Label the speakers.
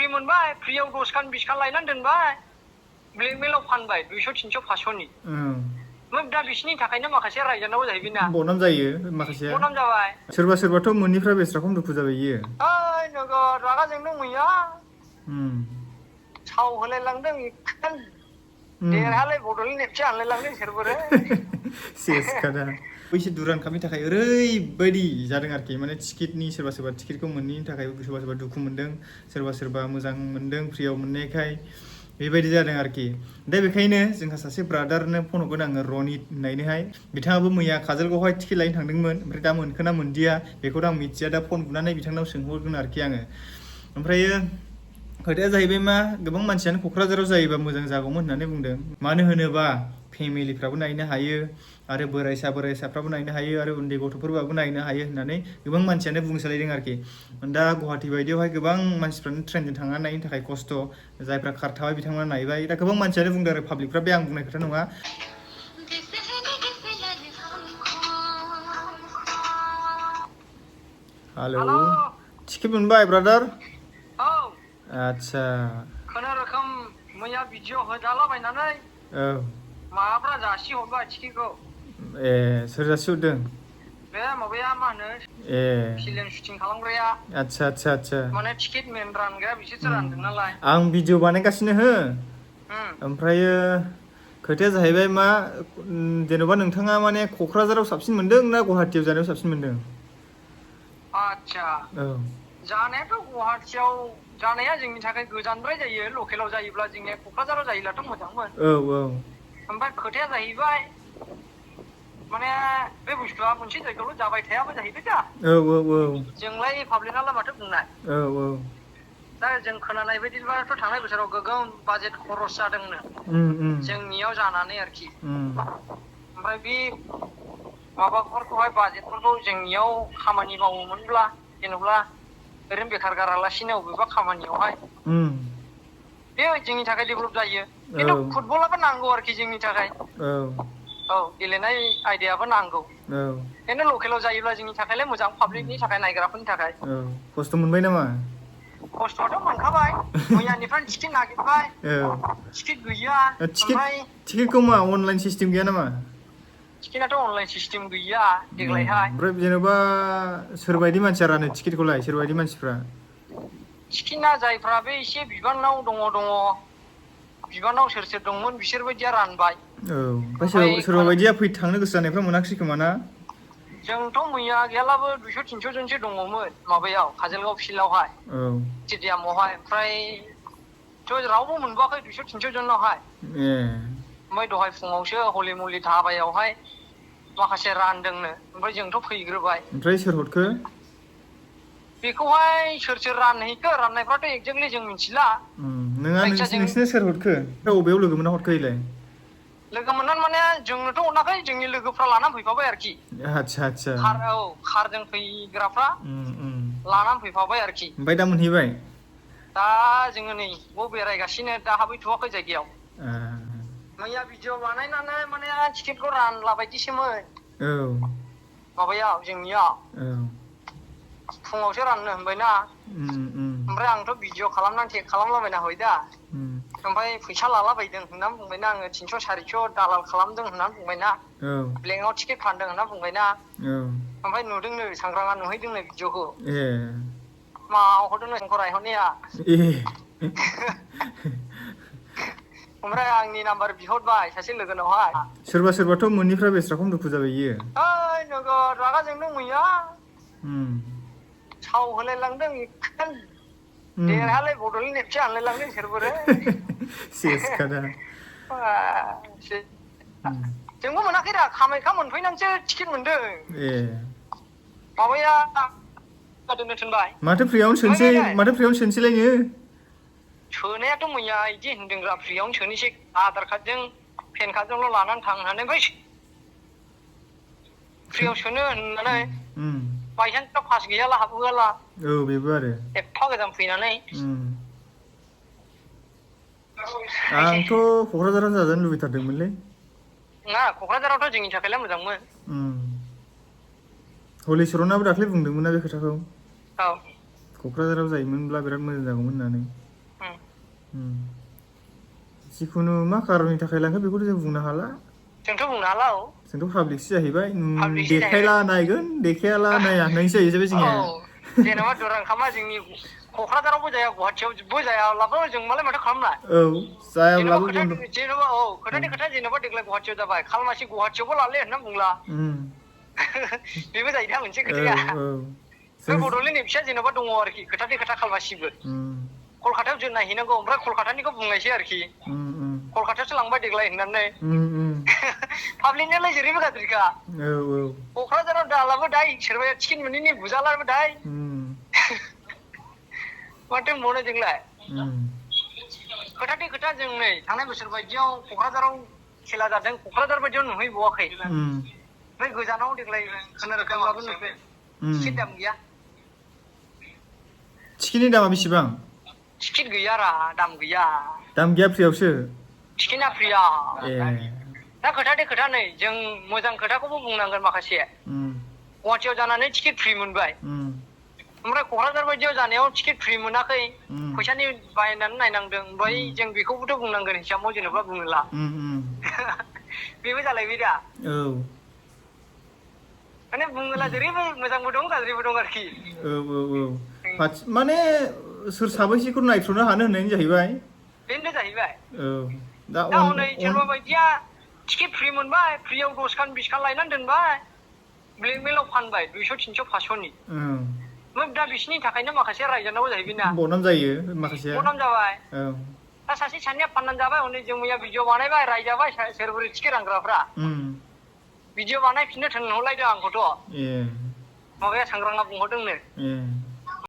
Speaker 1: free मोनबाय फ्रियाव 10 खान 20 खान लायनानै दोनबाय ब्लेकमेलाव फानबाय 200 300 500नि दा बिसिनि थाखायनो माखासे रायजानांगौ जाहैबाय ना
Speaker 2: बदनाम जायो माखासेया
Speaker 1: बदनाम जाबाय
Speaker 2: सोरबा सोरबाथ' मोननिफ्राय बेस्रा खम दुखु जाबाय इयो
Speaker 1: ओइ नोगोद रागा जोंदों मैया साव होलायलांदों देरहालाय बड'लेण्ड एफसि हानलायलांदों सोरबोरो
Speaker 2: सेसखादा बैसोर दुरान कापनि थाखाय ओरैबायदि जादों आरोखि माने टिकेटनि सोरबा सोरबा टिकेटखौ मोनैनि थाखाय सोरबा सोरबा दुखु मोनदों सोरबा सोरबा मोजां मोनदों फ्रियाव मोननायखाय बेबायदि जादों आरोखि दा बेखायनो जोंहा सासे ब्रादारनो फन हरगोन आङो रनित होननायनोहाय बिथाङाबो मैया काजलगावहाय टिकेट लायनो थांदोंमोन ओमफ्राय दा मोनखोना मोनदिया बेखौथ' आं मिथिया दा फन बुनानै बिथांनाव सोंहरगोन आरोखि आङो ओमफ्रायो खोथाया जाहैबाय मा गोबां मानसियानो क'क्राझाराव जायोबा मोजां जागौमोन होननानै बुंदों मानो होनोबा फेमिलिफ्राबो नायनो हायो आरो बोराइसाफ्राबो नायनो हायो आरो उन्दै गथ'फोरबाबो नायनो हायो होननानै गोबां मानसियानो बुंसोलायदों आरोखि दा गुवाहाटि बायदियावहाय गोबां मानसिफ्रानो ट्रेनजों थांनानै नायनो थाखाय खस्थ' जायफ्रा कार थाबाय बिथांमोना नायबाय दा गोबां मानसियानो बुंदों आरो पाब्लिकफ्रा बे आं बुंनाय खोथा नङा हेलौ टिकेट मोनबाय ब्रादार
Speaker 1: औ
Speaker 2: आदसा
Speaker 1: खुनुरुखुम मैया भिडिअ होजालाबायनानै
Speaker 2: औ
Speaker 1: माबाफ्रा जासि हरबाय टिकेटखौ
Speaker 2: ए सोर जासिहरदों
Speaker 1: बे माबाया मा होनो
Speaker 2: ए
Speaker 1: फिल्म शुटिं खालामग्राया
Speaker 2: आदसा आदसा आदसा
Speaker 1: माने टिकेट मेन रानग्राया बिसोरसो रानदों नालाय
Speaker 2: आं भिडिअ बानायगासिनो हो
Speaker 1: उम
Speaker 2: ओमफ्रायो खोथाया जाहैबाय मा जेन'बा नोंथाङा माने क'क्राझाराव साबसिन मोनदों ना गुवाहाटियाव जानायाव साबसिन मोनदों
Speaker 1: आदसा
Speaker 2: औ
Speaker 1: जानायाथ' गुवाहाटियाव जानाया जोंनि थाखाय गोजानद्राय जायो लकेलाव जायोब्ला जोंनिया क'क्राझाराव जायोब्लाथ' मोजांमोन
Speaker 2: औ औ
Speaker 1: ओमफ्राय खोथाया जाहैबाय माने बे बुस्थुआ मोनसे जायगायावल' जाबाय थायाबो जाहैबाय दा
Speaker 2: औ औ औ
Speaker 1: जोंलाय पाब्लिकआलाय माथो बुंनाय
Speaker 2: औ औ
Speaker 1: दा जों खोनानाय बायदिबाथ' थांनाय बोसोराव गोगोम बाजेट खरस जादोंनो जोंनियाव जानानै आरोखि ओमफ्राय बे माबाफोरखौहाय बाजेटफोरखौ जोंनियाव खामानि मावोमोनब्ला जेन'ब्ला ओरैनो बेखार गारालासिनो अबेबा खामानियावहाय बे जोंनि थाखाय डेभेलप जायो खिन्थु फुटबलाबो नांगौ आरोखि जोंनि थाखाय औ गेलेनाय आयदायाबो नांगौ खिन्थु लकेलाव जायोब्ला जोंनि थाखायलाय मोजां पाब्लिकनि थाखाय नायग्राफोरनि थाखाय
Speaker 2: खस्थ' मोनबाय नामा
Speaker 1: खस्थ'आथ' मोनखाबाय मैयानिफ्रायनो टिकेट नागिरबाय टिकेट गैया ओमफ्राय
Speaker 2: टिकेटखौ मा अनलाइन सिस्टेम गैया नामा
Speaker 1: टिकेटआथ' अनलाइन सिस्टेम गैया देग्लायहाय
Speaker 2: ओमफ्राय जेन'बा सोरबायदि मानसिया रानो टिकेटखौलाय सोरबायदि मानसिफ्रा
Speaker 1: टिकेटआ जायफ्रा बे एसे बिबानाव दङ बिबानाव सोर सोर दंमोन बिसोर बायदिया रानबाय
Speaker 2: औ ओमफ्राय सोरबा बायदिया थांनो गोसो जानायफ्रा मोनाखिसै खोमा ना
Speaker 1: जोंथ' मैया गैयालाबो 200 300 जनसो दङमोन माबायाव काजलगाव फिल्डआवहाय स्टेडियामावहाय ओमफ्रायथ' रावबो मोनबोआखै 200 300 जनावहाय ओमफ्राय दहाय फुङावसो हलि मुलि धाबायावहाय माखासे रानदोंनो ओमफ्राय जोंथ' फैग्रोबाय
Speaker 2: ओमफ्राय सोर हरखो
Speaker 1: बेखौहाय सोर सोर रानहैखो राननायफ्राथ' एक्जेक्टलि जों मिथिला
Speaker 2: नोंसिनो सोर हरखो बबेयाव लोगो मोनना हरखो इलाय
Speaker 1: लोगो मोननानै माने जोंनोथ' हराखै जोंनि लोगोफ्रा लानानै फैफाबाय आरोखि
Speaker 2: आदसा आदसा
Speaker 1: कारजों फैग्राफ्रा लानानै फैफाबाय आरोखि
Speaker 2: ओमफ्राय दा मोनहैबाय
Speaker 1: दा जोङो नै बाव बेरायगासिनो दा हाबहैथ'वाखै जायगायाव मैया भिडिअ बानायनानै माने टिकेटखौ रानला बायदिसोमोन माबायाव जोंनियाव फुङावसो राननो होनबायना ओमफ्राय आंथ' भिडिअ खालामनानै टेग खालामलाबायना होबाय दा ओमफ्राय फैसा लालाबायदों होननानै बुंबायना आङो 300 400 दालाल खालामदों होननानै बुंबायना ब्लेंकआव टिकेट फानदों होनना बुंबायना ओमफ्राय नुदोंनो सांग्राङा नुहैदोंनो भिडिअखौ मा हरदोंनो जोंखौ रायहरनाया ओमफ्राय आंनि नाम्बार बिहरबाय सासे लोगोनावहाय
Speaker 2: सोरबा सोरबाथ' मोननिफ्राय बेस्रा खम दुखु जाबाय इयो
Speaker 1: ओइ नोगोद रागा जोंदों मैया साव होलायलांदों देरहालाय बड'लेण्ड एफसि हानलायलांदों सोरबोरो
Speaker 2: सेसखादा
Speaker 1: जोंबो मोनाखै दा कामाख्या मोनफैनानैसो टिकेट मोनदों माबाया दोननो थिनबाय
Speaker 2: माथो फ्रियावनो सोनोसैलायनो
Speaker 1: सोनायाथ' मैया इदि होनदोंब्रा फ्रियावनो सोनोसै आधार कार्डजों पेन कार्डजोंल' लानानै थां होननानै बै फ्रियाव सोनो होननानै बायसान्सआव पास गैयाला हाबहोआला
Speaker 2: बेबो आरो
Speaker 1: एफा गोजान फैनानै
Speaker 2: आंथ' क'क्राझाराव जाजानो लुबैथारदोंमोनलै
Speaker 1: ना क'क्राझारावथ' जोंनि थाखायलाय मोजांमोन
Speaker 2: हलिचरनाबो दाख्लै बुंदोंमोन ना बे खोथाखौ क'क्राझाराव जायोमोनब्ला बिराद मोजां जागौमोन होननानै जिखुनु मा खारननि थाखाय लांखो बेखौथ' जों बुंनो हाला
Speaker 1: जोंथ' बुंनो हाला औ
Speaker 2: जोंथ' पाब्लिकसो जाहैबाय
Speaker 1: Public सो
Speaker 2: देखायला नायगोन देखायाला नाया नोंसो जाहैबाय जोंनिया
Speaker 1: जेनेबा दुरान खामा जोंनि क'क्राझारावबो जाया गुवाहाटियावबो जायाब्लाबो जों मालाय माथो खालामना
Speaker 2: औ जायाब्लाबो बन्द'
Speaker 1: जेनेबा औ खोथानि खोथा जेनेबा देग्लाय गुवाहाटियाव जाबाय खालमासि गुवाहाटियावबो लाले होनना बुंला बेबो जाहैदों मोनसे खोथाया बे बड'लेण्ड एबसुआ जेनेबा दङ आरोखि खोथानि खोथा खालमासिबो कलकातायाव जों नायहैनांगौ ओमफ्राय कलकातानिखौ बुंनायसै आरोखि कलकातायावसो लांबाय देग्लाय होननानै पाब्लिकनियालाय जेरैबो गाज्रिखा क'क्राझाराव दालाबो दाय सोरबाया टिकेट मोनैनि बुजालाबो दाय माथो मोनो जोंलाय खोथानि खोथा जों नै थांनाय बोसोर बायदियाव क'क्राझाराव खेला जादों क'क्राझार बायदियाव नुहैबावाखै बै गोजानाव देग्लाय खोनारोखोमब्लाबो नुबाय टिकेट दाम गैया
Speaker 2: टिकेटनि दामा बेसेबां
Speaker 1: टिकेट गैयारा दाम गैया
Speaker 2: फ्रियावसो
Speaker 1: टिकेटआ फ्रिया दा खोथानि खोथा नै जों मोजां खोथाखौबो बुंनांगोन माखासे गुवाहाटियाव जानानै टिकेट फ्रि मोनबाय ओमफ्राय क'क्राझार बायदियाव जानायाव टिकेट फ्रि मोनाखै फैसानि बायनानै नायनांदों ओमफ्राय जों बेखौबोथ' बुंनांगोन हिसाबाव जेनेबा बुङोब्ला बेबो जालायबाय दा माने बुङोब्ला जेरैबो मोजांबो दं गाज्रिबो दं आरोखि
Speaker 2: माने सोर साबैसेखौ नायथ्र'नो हानो होननायनि जाहैबाय
Speaker 1: बेनो जाहैबाय
Speaker 2: दा
Speaker 1: हनै सोरबा बायदिया टिकेट फ्रि मोनबाय फ्रियाव 10 खान 20 खान लायनानै दोनबाय ब्लेकमेलाव फानबाय 200 300 500नि दा बिसिनि थाखायनो माखासे रायजानांगौ जाहैबाय ना
Speaker 2: बदनाम जायो माखासेया
Speaker 1: बदनाम जाबाय दा सासे सानैया फाननानै जाबाय हनै जों मैया भिडिअ बानायबाय रायजाबाय सोरबोरै टिकेट रानग्राफ्रा भिडिअ बानायफिननो थिनहरलायदों आंखौथ' माबाया सांग्राङा बुंहरदोंनो